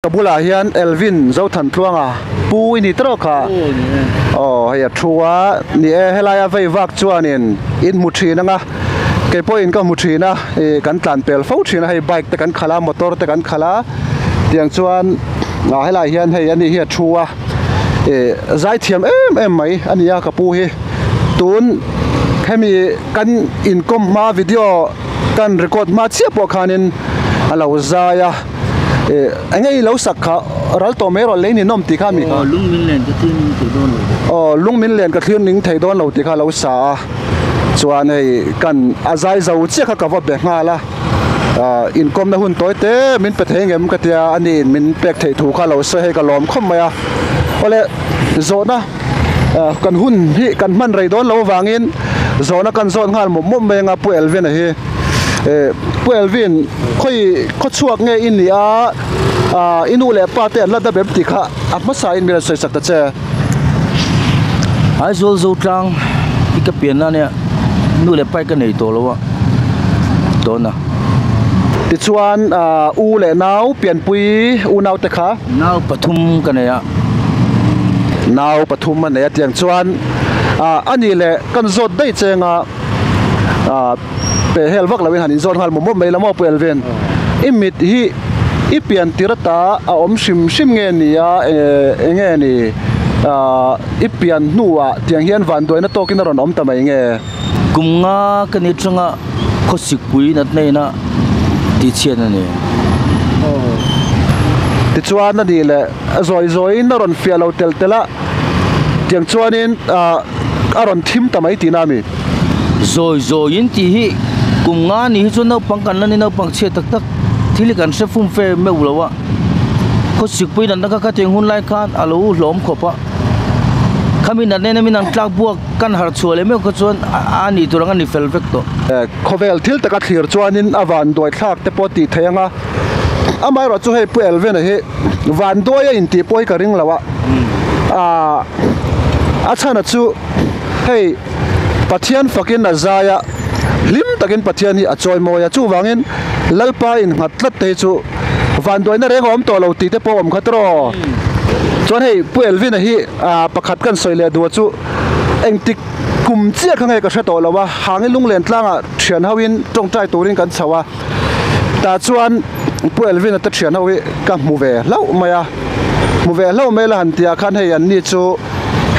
Ka bulah hian Elvin Zothantluanga pu i ni tawk a, aw hei a thu a, ni e helaia vei vak chuanin in hmu thin anga kei pawhin ka hmu thin a ih kan tlan pel fo thin a hei bike te kan khalh a motor te kan khalh a tiang chuan ah helaiah hian hei ani hi a thu a ih zaithiam em em mai a ni a ka pu hi tun hemi kan inkawm hma video kan record hma chiah pawh khanin a lo zai a. Eh, enge i lo sak kha ral tawh mai rawh lei ni nawm tih kha mi kha. Aw, lung min len ka thlir ning thei dawn lo. Aw, lung min len ka thlir ning thei dawn lo tih kha lo sa a. Chuan hei kan a zai zo chiah kha ka va be nghal a. Ah, inkawmna hun tawi te min pe thei ngem ka tia a niin min pek theih thu kha lo sawi hei ka lawm khawp mai a. Awle, zawhna ah kan hun hi kan hman rei dawn lo avangin zawhna kan zawt nghal mawp mawp mai anga Pu Elvin-a hi. Eh, Pu Elvin, khawi khaw chhuak nge i nih a, ah i nu leh pa te an la dap em tih kha a hmasa in min rawn sawi sak ta che. Aizawl Zotlang i ka pian na nia nu leh pa i ka nei tawh lo a dawn a. Tichuan ah u leh nau pianpui unau te kha. Nau pathum ka nei a. Nau pathum a nei a tiang chuan ah a nih leh kan zawt daih cheng a ah. Pe hel vak loin han inzawn nghal mawp mawp mai la maw Pu Elvin? I mit hi i pian tir ata a awm hrim hrim nge ni a eng nge ni ahh i pian hnuah tiang hian vanduaina tawkin a rawn awm ta mai nge? Kum nga ka ni atanga khawsikpui natna ina tihchhiat a ni. Tichuan a nih leh zawi zawiin a rawn fiah lo tel tel a. Tiang chuanin a rawn thim ta mai tihna a mi. Zawi zawiin tih hi kum nga ni hi chu naupang kan la ni naupang chhiat tak tak thil hi kan hre fum fe meuh lo a. Khawsikpui natna kha khatiang hun lai khan a lo hlawm khawp a. Khami natna in an tlak buak kan harh chhuah leh meuh kha chuan a nih tur ang a ni fel vek tawh. Khawvel thil taka thlir chuanin a vanduai thlak te pawh tih theih ang a. Amaherawhchu hei Pu Elvin-a hi. Vanduai a intih pawh hi ka ring lo a, aah a chhana chu hei Pathian fakin a zai a, hlim takin Pathian hi a chawi mawi a, chuvangin Lalpa innghat tlat te hi chu vanduaina reng a awm tawh lo tih te pawh a awm kha tawh. Chuan hei Pu Elvin-a hi aah pakhat kan sawi leh duh a chu engtik kum chiah kha nge ka hre tawh lo a, Hangi Lunglen tlangah thian hoin tawngtai turin kan chho a, tah chuan Pu Elvin-a te thian ho hi ka hmu ve hlauh mai a, hmu ve hlauh mai la han tih ah khan hei an ni chu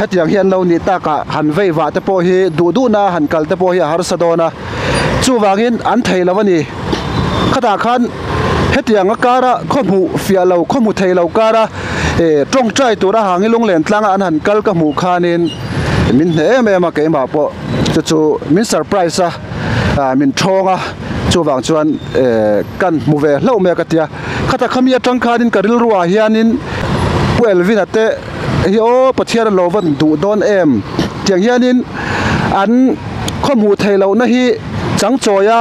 hetiang hi an lo nih takah han vei vah te pawh hi duh duhna han kal te pawh hi a harsa dawn a, chuvangin an thei lo a ni. Khatah khan hetiang a kara khaw hmuh fiah lo khaw hmu thei lo kara eh tawngtai tura hangi lunglen tlanga an han kal ka hmuh khanin min hneh em em a keimah pawh chu chu min surprise a ah min thawng a. Chuvang chuan eh kan hmu ve hlauh mai a ka ti a, khata khami atang khanin ka rilruah hianin Pu Elvin-a te hi aw Pathian a lo van duh dawn em tiang hianin an khaw hmuh theih lohna hi changchawia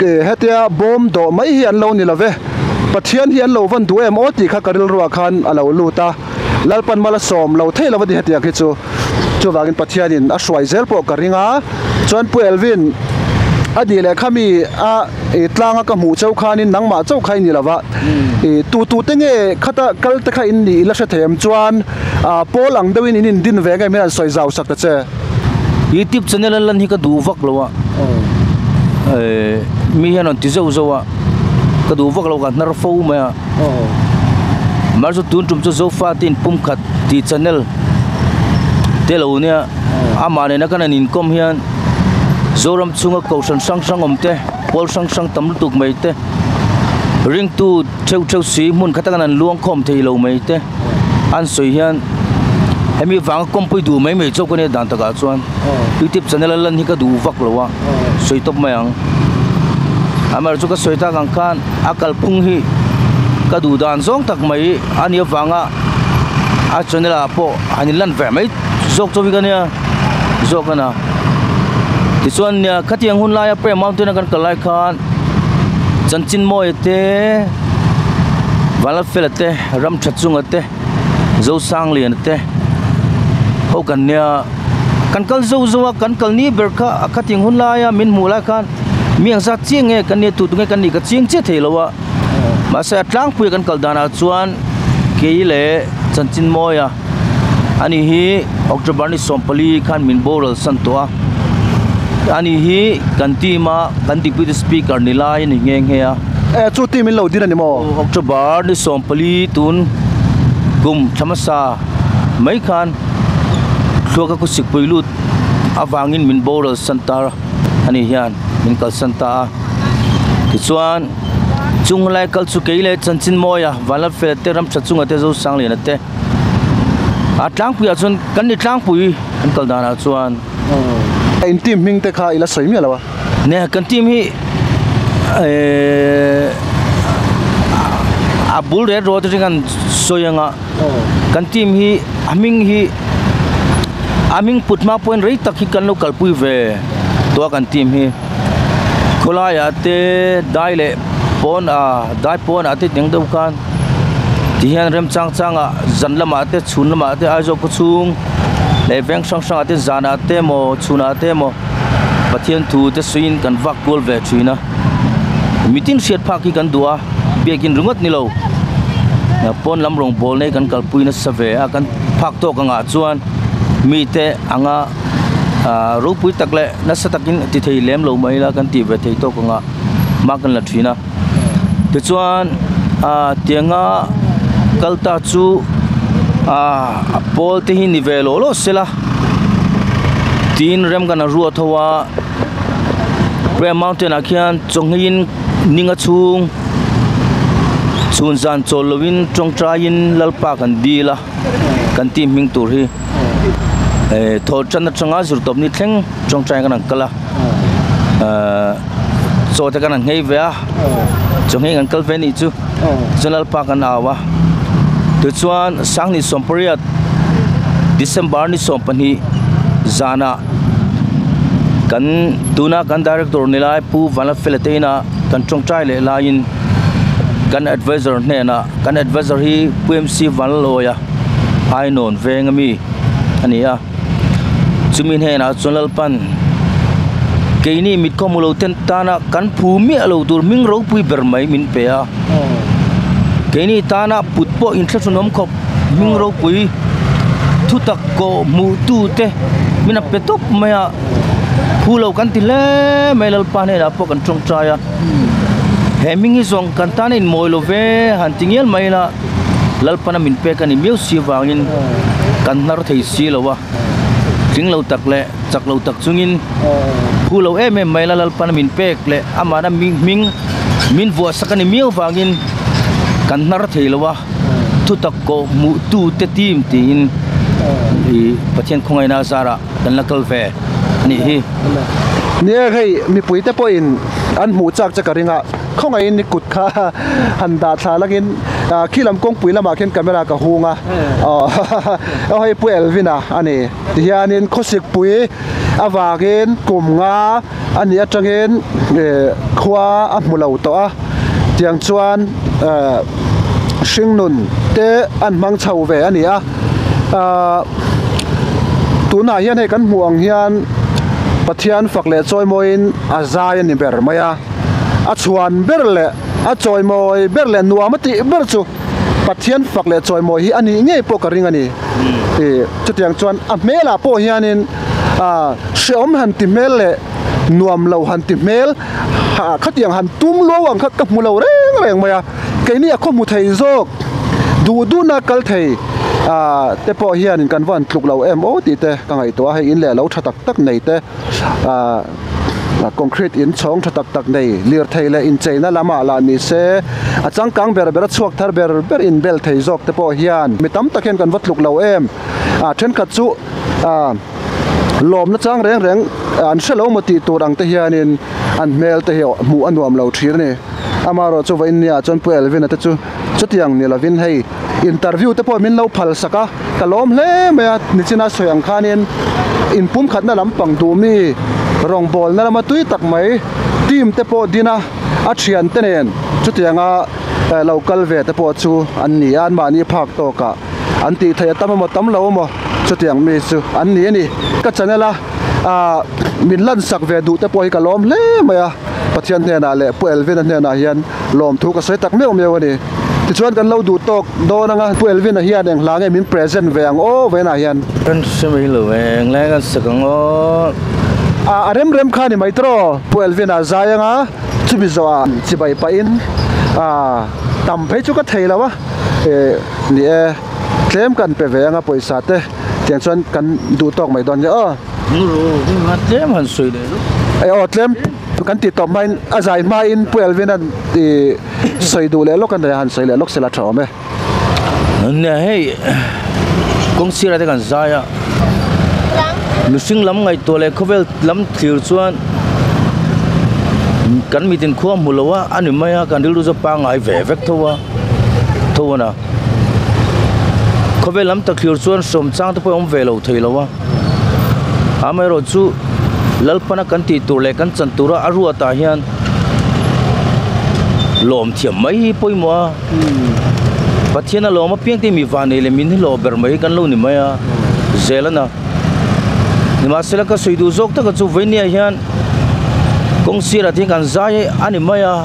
eh hetia bawm dawh mai hi an lo ni lo ve, Pathian hi an lo van duh em aw tih kha ka rilruah khan a lo lut a, Lalpan mala sawm lo thei lo a ni hetiang hi chu. Chuvangin Pathianin a hruai zel pawh ka ring a, chuan Pu Elvin a nih leh kha mi a i tlanga ka hmuh chauh khanin nangmah chauh kha i ni lova, i tu tu te nge khata kal te kha in nih i la hre thei em chuan pawl ang deuhin in indin ve ngei hian sawi zau sak ta che. Youtube channel a lan hi ka duh vak lo a, mi hian rawn ti zeuh zeuh a, ka duh vak lo ka hnar fo mai a. Mahse tun tum chu Zofa te in pumkhat tih channel te lo nia amah nena kan han inkawm hian Zoram chhunga kohhran hrang hrang awm te pawl hrang hrang tam lutuk mai te ringtu theuh theuh si hmun khat atangin an luang khawm thei lo mai te an sawi hian hemi vanga kawmpui duh mai mai chauh ka nia dan takah chuan youtube channel a lan hi ka duh vak lo a sawi tawp mai ang amaherawhchu chu ka sawi tak ang khan. A kalphung hi ka duh dan zawng tak mai a nih avanga a channel ah pawh han in lan ve mai zawk chauh hi ka nia zawk a na tichuan nia khatiang hun laia prayer mountain a kan kal lai khan chanchin mawi te Vanlalfela te Ramthachunga te Zosangliana te ho kan nia kan kal zo zo a kan kal ni ber kha a khatiang hun laia min hmuh lai khan. Mi ang zat chiang nge kan nia tu tu nge kan nih ka chiang chiah thei lo a. Mahse a tlangpui kan kal danah chuan kei leh chanchin mawia ani hi October ni 14 khan min boral san tawh a. Ani hi kan team a kan deputy speaker ni lai ani nghe nghe a. E chu team in lo din ani maw? October ni 14 tun kum thamasa mai khan thluaka ku sikpui lut awangin min boral san ta ani hian min kal san ta a. Tichuan chung lai kal chu kei leh chanchin mawia Vanlalfela te ram tha chunga te zo sang lian te a tlangpuiah chuan kan ni tlangpui an kal danah chuan in team hming te kha ila sawi miah lo a. Ne kan team hi a bul ret rawt atang kan sawi anga kan team hi a hming hi a hming put hma pawhin rei tak hi kan lo kalpui ve tawh a kan team hi khawlaiah te dai leh pawn a dai pawnah te teng deuh khan tihian remchang changah zan lamah te chhun lamah te Aizawl khaw chhung leh veng hrang hrangah te zanah te emaw chhunah te emaw Pathian thu te suiin kan vak kual ve thin a mitin hriat phak hi kan duh a biakin ringawt ni lo pawn lam rawng bawl nei kan kalpui nasa ve a kan phak tawk angah chuan mite anga ropui tak leh nasa takin ti thei lem lo mai ila kan tih ve thei tawk anga hma kan la thin a tichuan tianga kal ta chu a pawl te hi ni ve lawh lawh sela tin rem kan a ruat ho a prayer mountain ah khian chawngeiin ninga chhung chhun zan chawl lovin tawngtaiin lalpa kan dil a kan team hming tur hi thaw tan atanga zir tawp ni thleng tawngtai kan han kal a chaw te kan han nghei ve a chaw nghei kan kal ve anih chu chuan lalpa kan au a tichuan sanghnih 18 December ni 12 zanah kan tuna kan director ni lai Pu Vanlalfela te inah kan tawngtai leh laiin kan advisor hnenah kan advisor hi Pu MC Vanlalawia Ainawn veng ami ani a chumi hnenah chuan Lalpan keini mit khaw hmu lo ten tana kan phu miah lo tur hming ropui ber mai min pe a keini tana put pawh inthlahrunawm khawp hming ropui thu tak kawh hmuh tu te min a pe tawp mai a phu lo kan ti hle mai Lalpa hnenah pawh kan tawngtai a he hming hi zawng kan tana inmawi lo ve han ti ngial mai ila Lalpana min pek ani miau si avangin kan hnar thei si lo a tling lo tak leh chak lo tak chungin phu lo em em mai la Lalpana min pek leh amahna hming min vuah sak ani miau avangin kan hnar thei lo a thu tak kawh hmuh tu te team tiin ih Pathian khawngaihna a zarah kan la kal ve anih hi. Nia hei mipui te pawhin an hmuh chak che ka ring a khawngaihin ni kut kha han dah thla langin khi lam kawngpui lamah khian camera ka hung a aw hei Pu Elvin a ani tihianin khawsikpui avangin kum nga ani atangin khua a hmu lo tawh a tiang chuan hringnun te an hmang chho ve ani a tunah hian hei kan hmuh ang hian Pathian fak leh chawimawiin a zai ani ber mai a a chhuan ber leh a chawimawi ber leh nuam a tih ber chu Pathian fak leh chawimawi hi ani ngei pawh ka ring ani chutiang chuan a hmelah pawh hianin hreawm han ti hmel leh nuam lo han ti hmel khatiang han tum luau ang kha ka hmu lo reng reng mai a keini a khaw hmu thei zawk duh duhna kal thei te pawh hianin kan va han tluk lo em aw tih te ka ngaihtuah a hei in leh lo tha tak tak nei te concrete in chhawng tha tak tak nei lir thei leh incheina lamah lah ni se a changkang ber ber a chhuak thar ber ber in bel thei zawk te pawh hian mi tam tak hian kan va tluk lo em a thenkhat chu lawmna chang reng reng an hre lo maw tih tur ang te hianin an hmel te hi hmuh a nuam lo thin a ni amaherawh chu vawiin nia chuan Pu Elvin a te chu chutiang ni lovin hei interview te pawh min lo phal sak a ka lawm hle mai a nichina sawi ang khanin in pumkhatna lampang duh mi rawngbawlna lama tui tak mai team te pawh din a a thian te nen chutianga lo kal ve te pawh chu an ni a an mahni phak tawkah an tih theih a tam emaw tam lo emaw chutiang mi chu an ni a ni ka channel a min lan sak ve duh te pawh hi ka lawm hle mai a. Pathian hnenah leh Pu Elvin-a hnenah hian lawmthu ka sawi tak meuh meuh a ni. Tichuan kan lo duh tawk dawn anga Pu Elvin-a hian eng hla nge min present ve ang aw vawiinah hian. Kan hre mai lo eng lai kan sak ang aw. A a rem rem kha ni mai tawh Pu Elvin-a zai anga chumi zawhah chibai pahin a tam phei chu ka thei lo a, eh ni e tlem kan pe ve anga pawisa te tiang chuan kan duh tawk mai dawn nia aw. Nguru tlem han sawi leh luh. Eh aw tlem. Kan tih tawp hmain a zai hmain Pu Elvin-a'n i sawi duh leh lawk a nia, han sawi leh lawk sela tha awm e. Nia hei kawng sirah te kan zai a, mihring lam ngaihtuah leh khawvel lam thlir chuan kan mitin khua hmu lo a, a ni mai a, kan rilru chu pangngai ve vek tho a, tho a na. Khawvel lam tak thlir chuan sawm chang te pawh a awm ve lo thei lo a. Amaherawhchu Lalpana kan tih tur leh kan chan tura a ruatah hian lawm thiam mai hi pawimawh a. Pathian a lawm apiang te mi vanei leh min hi hlawh ber mai hi kan lo ni mai a, zel a na. Nimahsela ka sawi duh zawk taka chu vawinia hian kawng sirah te hian kan zai a ni mai a,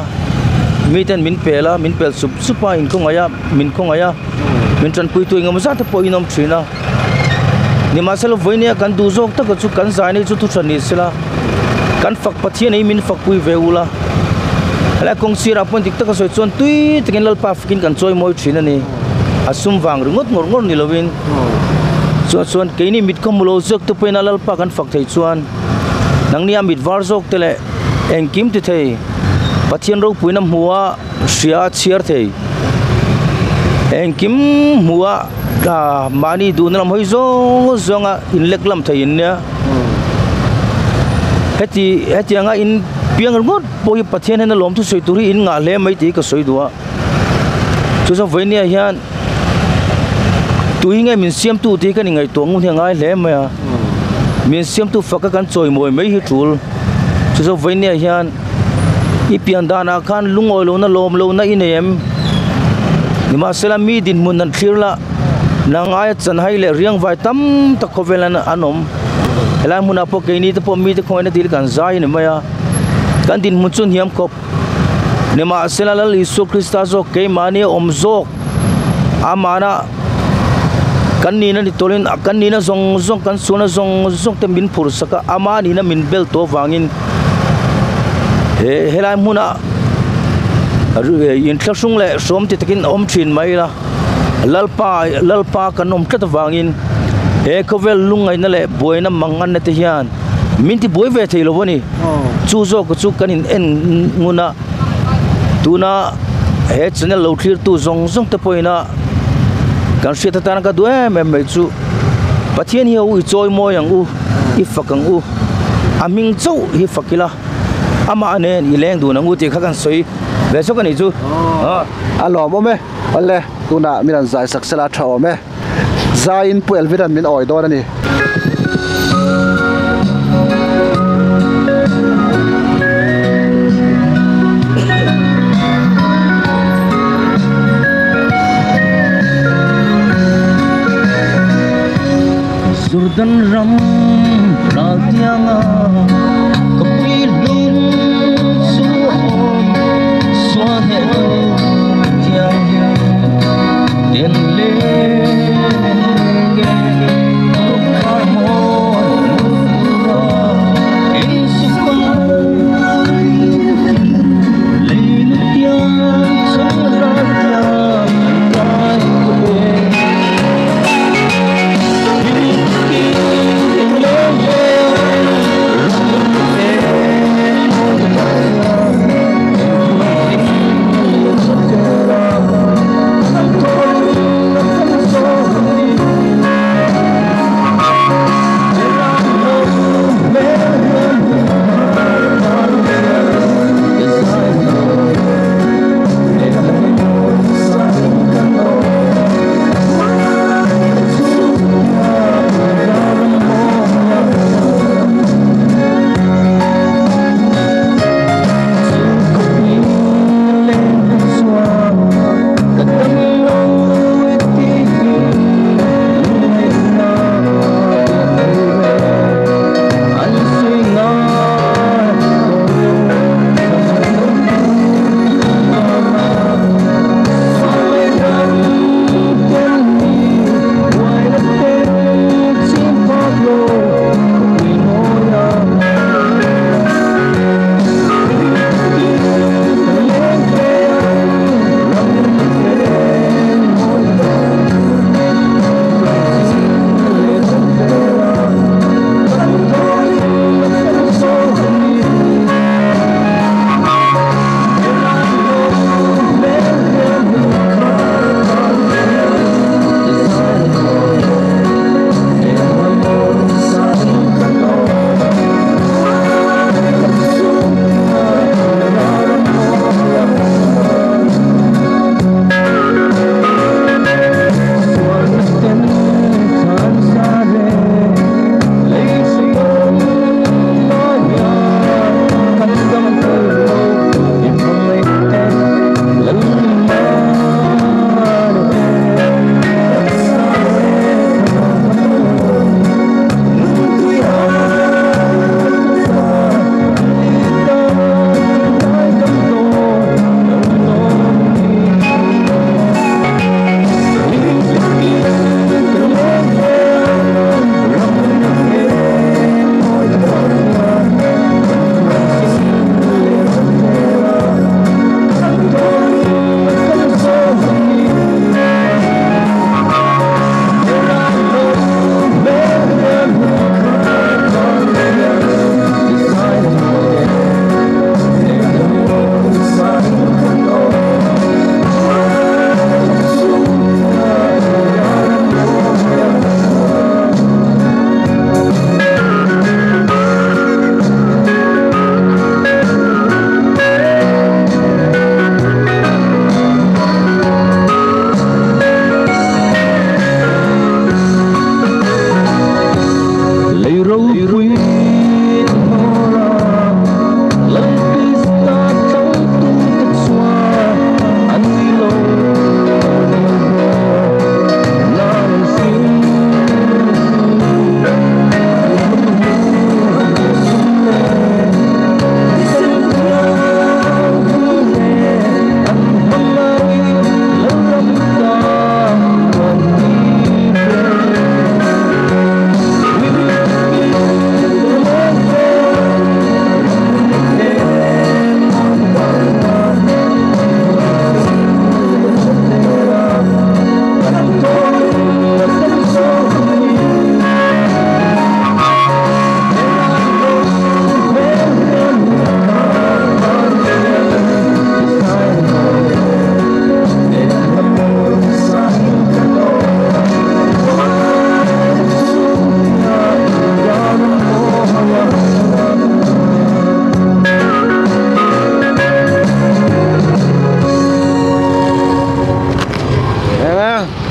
miten min pel a, min pel sup sup a, inkhawngaih a, min khawngaih a, min tanpuitu engemaw zat te pawh in awm thin a. Nimahsela vawinia kan duh zawk taka chu kan zaina hi chu thuhran ni sela, kan fak Pathian hi min fakpui ve ula. Helai kawng sirah pawh dik taka sawi chuan tui takin Lalpa fakin kan chawi mawi thin a ni. A sum vang ringawt ngawr ngawr ni lovin. Chuan chuan keini mit khaw hmu lo zawk te pawhin a Lalpa kan fak thei chuan nangni a mit var zawk te leh engkim ti thei Pathian ropuina hmuha hria a chhiar thei. Engkim hmuha mahni duhna lam hawi zawng zawnga inlek lam thei in nia. Heti hetianga in piang ringawt pawh hi Pathian hian a lawm thusawi tur hi in ngah hle mai tih hi ka sawi duh a. Chu chuan vawinia hian tui nge min siamtu tih hi ka ni ngaihtuah ngun hi a ngai hle mai a. Min siamtu faka kan chawimawi mai hi tul. Chu chuan vawinia hian i pian danah khan lungawi lohna lawm lohna i nei em? Nimahsela mi dinhmun an thlir la, nang aia chanhai leh riangvai tam tak khawvel an an awm. Helai hmunah pawh keini te pawh mite khawngaihna dil kan zai a ni mai a, kan dinhmun chu hniam khawp. Nimahsela Lal Isua Krista zawk keimahni a awm zawk amahna kan nihna ni tawlin kan nihna zawng zawng kan sualna zawng zawng te min phur sak a ama nihna min bel tawh avangin he helai hmuna inthlahrung leh hrawm ti takin awm thin mai ila Lalpa Lalpa kan awm tlat avangin he khawvel lungngaihna leh buaina manganna te hian min ti buai ve thei lo a ni. Chu zawk chu kan in en ngun a, tuna he channel lo thlir tu zawng zawng te pawhin a kan hriat atana ka duh em em mai chu Pathian hi a u i chawi mawi ang u, i fak ang u, a hming chauh hi fak ila amah nen i leng dun ang u tih kha kan sawi ve chawk a nih chu. A lawmawm e, awle tunah min rawn zai sak sela tha awm e. Zaiin Pu Elvira'n min awi dawn a ni. Jordan ram ral tianga ka pui hlum chu a awm sual hneh tu thianghlim den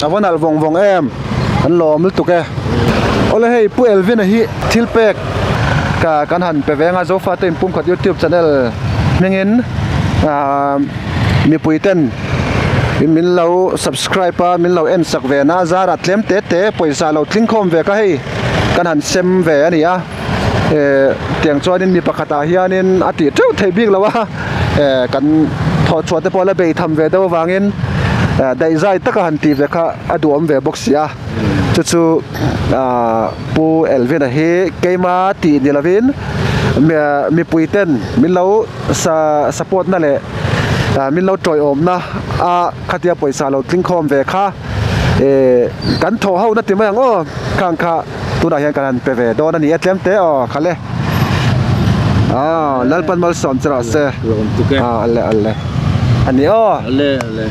A va nalh vawng vawng em an lawm lutuk e. Awle hei Pu Elvin-a hi thil pek ka kan han pe ve anga Zofa te inpumkhat youtube channel hmingin ahh mipui ten min lo subscribe a min lo en sak ve na zarah tlem te te pawisa lo tling khawm ve ka hei kan han sem ve a ni a eh tiang chuanin mi pakhatah hianin a tih teuh theih bik lo a eh kan thawh chhuah te pawh la bei tham ve deuh avangin eh daihzai taka han tih ve kha a duhawm ve bawk si a chu chu ah Pu Elvin-a hi keima tih ni lovin mipui ten min lo support na leh min lo tawiawmna a khatia pawisa lo tling khawm ve kha eh kan thawh ho na ti mai ang aw khang kha tunah hian kan han pe ve dawn a ni e tlem te aw khale ah Lalpan malsawm che rawh se ah ale ale a ni aw ale ale.